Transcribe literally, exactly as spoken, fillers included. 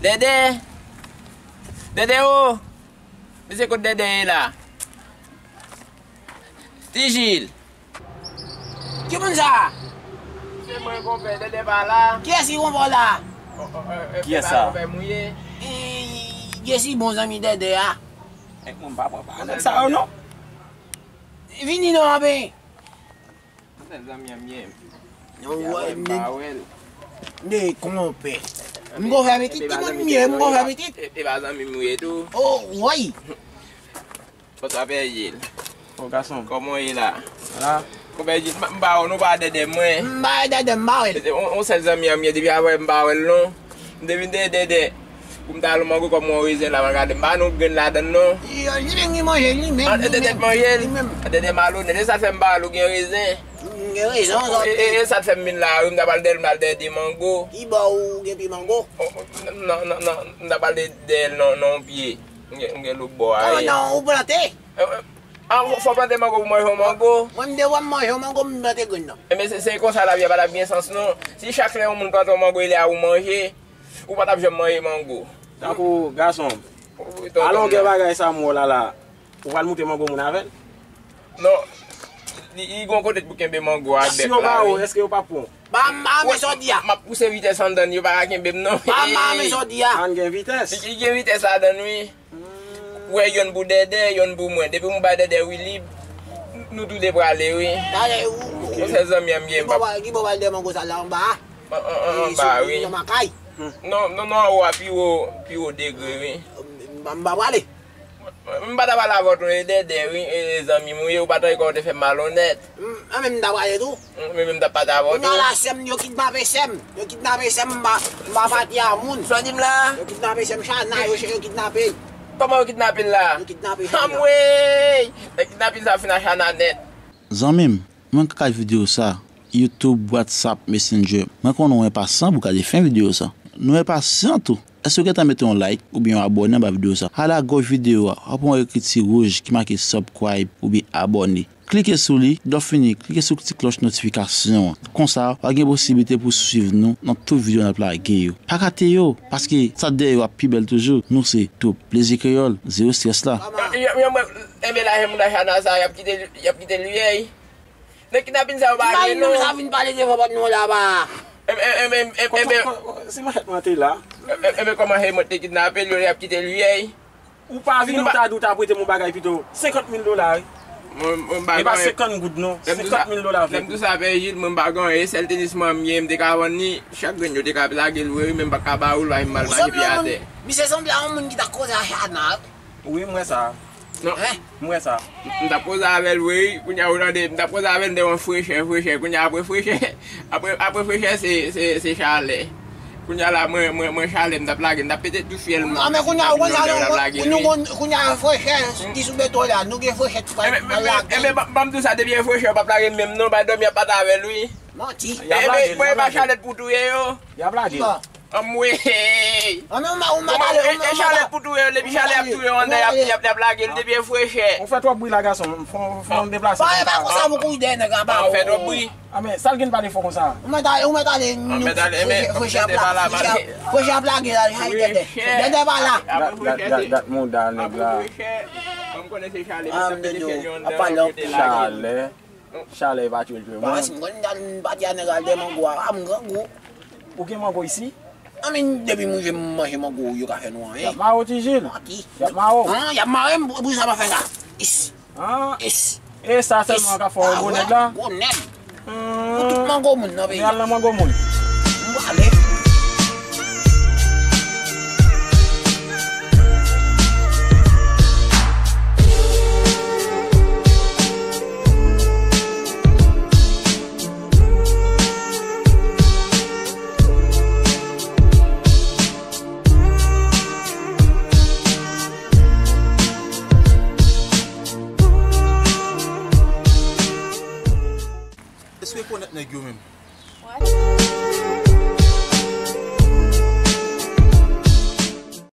Dèdè! Dèdè o! Mesye, kot Dèdè ye la? Ti Jil! Ki moun sa? Se mwen, konpè, Dèdè pa la. Kiyès ki konpè w la? Kiyès sa? Konpè Mouye. Jesi, bon zanmi Dèdè a. Nèg mwen pa pran pa nèg sa yo non. Vini non, anben. Sèl zanmi an m ye. Ou wè, m de konpè. M gon fè pitit, ki moun m ye, m gon fè pitit. E pa zanmi m ou ye tou. Oh, woy. Bonswa Pè Jil. O gason. Kòman w ye la? La. Konpè Jil, m pa wè w non, pa Dèdè mwen. M pa wè Dèdè, m pa wè l. On sèl zanmi an m ye, depi avè m pa wè l non. M te vin dèyè Dèdè pou m ta al mango kòm yon rezen la, m al gade, m pa wè yon grenn ladann non. Li menm ki manje l, li menm. Dèdè t manje l. Dèdè malonèt, e sa t fè m pa wè l, ou gen rezen. M gen rezon, zòt. E sa t fè m vin la wi, m ta pral dèyè l, m al dèyè de mango. Ki bò ou gen pye mango? Non, non, non, m ta pral dèyè l nan yon pye. M gen lòt bò a. Non, ou plante? An, fò plante mango pou manje yon mango. Mwen, m te wè m manje yon mango, m plante grenn nan. Ebyen, se, se konsa lavi a pa t ap gen sans non. Si chak lè yon moun plante yon mango, e lè a ou manje, ou pa t ap janm manje mango. Tankou gason, a longè bagay sa m wè w la la, ou pral moute mango moun avè l? Non, li, li gon kote pou kenbe mango a ak bèk la. Si yo ba ou, èske yo p ap pran w? Ba m, ba m, men sa w di a. M ap pouse vitès anndan, yo pa ka kenbe m non. Ba m, ba m, men sa w di a. Ann gen vitès. Li, li gen vitès ladann wi. Ou wè yonn pou Dèdè, yonn pou mwen. Depi m bay Dèdè wi lib, nou toude prale wi. Talè ou. Yon sèl zanmi an m ye. Ki bò pral dèyè mango sa la anba a? Anba wi. Nan makay. Non, non, non, anwo a pi wo, pi wo degre wi. M pa prale. M pa ta pale avè w tou, e Dèdè wi, e zanmi m ou ye, ou pa tande kòman w te fè m malonèt. Mwen menm m ta prale tou. Mwen menm m t ap pale avè w tou. Kounye a la sè m, yo kidnape sè m. Yo kidnape sè m, m pa, m pa pati a moun. Sa w di m la? Yo kidnape sè m, Chana, yo, yo kidnape l. Kòman yo kidnape l la? Yo kidnape Chana. Anmwey! Nèg kidnapin sa fin a Chana nèt. Zanmi m, mwen k ap gade videyo sa, YouTube, WhatsApp, Messenger. Mwen konnen w enpasyan pou gade fen videyo sa. Nou enpasyan tou. Èske w gentan mete yon like oubyen yon abòne anba videyo sa? Al agoch videyo a, w ap wè yon ekriti wouj ki make subscribe oubyen abòne. Klike sou li, lè w fini, klike sou ti klòch notifikasyon an. Konsa, w a gen posiblite pou w swiv nou nan tout videyo n ap lage yo. Pa rate yo, paske sa k dèyè yo ap pi bèl toujou. Nou se Twoup Plezi Kreyòl, zewo estrès la. Yo, yo, yo, enben lajè moun Chana sa, y ap kite, y ap kite l vyèy. Nèg kidnapin sa yo pa vle non. Imajine m sa vin pale devan pòt nou laba. Enben, enben, enben, enben. Ko, ko, ko, se manchèt mwen te la. Enben, enben, kòman se mwen te kidnape l, yo, y ap kite l vyèy. Ou pa vin, ou ta di w ta prete m yon bagay pito. Senkant mil dola wi. Mwen, mwen pa gen anyen. E pa senkant goud non. Senkant mil dola avèk ou. Lè m di w sa, Pè Jil, mwen pa gen anyen. Sèl tenis mwen m ye, m te ka vann li. Chak grenn yo te ka lage l vre wi, men m pa ka ba ou l, paske m al mache pye atè. Misye sanble a yon moun ki ta koze a Chana. Wi, m wè sa. Non. M wè sa. M t ap koze avè l vre wi. Kounye a ou tande, m t ap koze avè l, m te wè yon frechè, frechè. Kounye a apre frechè, apre, apre frechè se, se, se chalè. Kounye a la, mwen, mwen, mwen chalè, m t ap lage, m t ap pete tou fyèl mwen. Anben kounye a, ou konn sa nou, nou konn, kounye a frechè ki sou beton la, nou gen frechè ki pral lage. Enben, ban m di w sa, depi e frechè, yo p ap lage m menm non, bay dòmi ap pati avè l wi. Manti. Enben, bon, e pa chalèt pou touye yo. Y ap lage l. Anmwey! Anmwey, ou ma-, ou mèt ale, ou mèt ale. Chalèt pou touye yo, depi chalè ap touye yo anndan, y ap, y ap, y ap lage l, depi e frechè. Ou fè twòp bri la, gason. Fò, fò n deplase. Pa, pa konsa pou kouri dèyè nèg la, pa. Ou fè twòp bri. A, men, sa l gen pale fò konsa? Ou mèt ale, ou mèt ale, frechè, frechè ap la, frechè ap lage la, chay dèdè. Dèdè pa la. Gad, gad, gad, gad mouda nèg la. Apre frechè, mwen konnen se chalè, misye ap pete fyèl yo anndan, yo te lage l. Chalè. Chalè pa tchwe tchwe mwen. Paske m konn al pati a nèg al dèyè mango a, a m grangou. Ou gen mango isi? Anmwey, depi m rive m manje mango, yo ka fè nou anyen. Y ap mare w, Ti Jil. Manti. Y ap mare w. An, y ap mare m, pou, pou sa pa fè sa. Is. An. Is. E sa sèlman ka fè w gwo nèg la? Gwo nèg. Pou tout mango moun nan peyi a. Ou al nan mango moun. M prale. Èske w rekonèt nèg yo menm?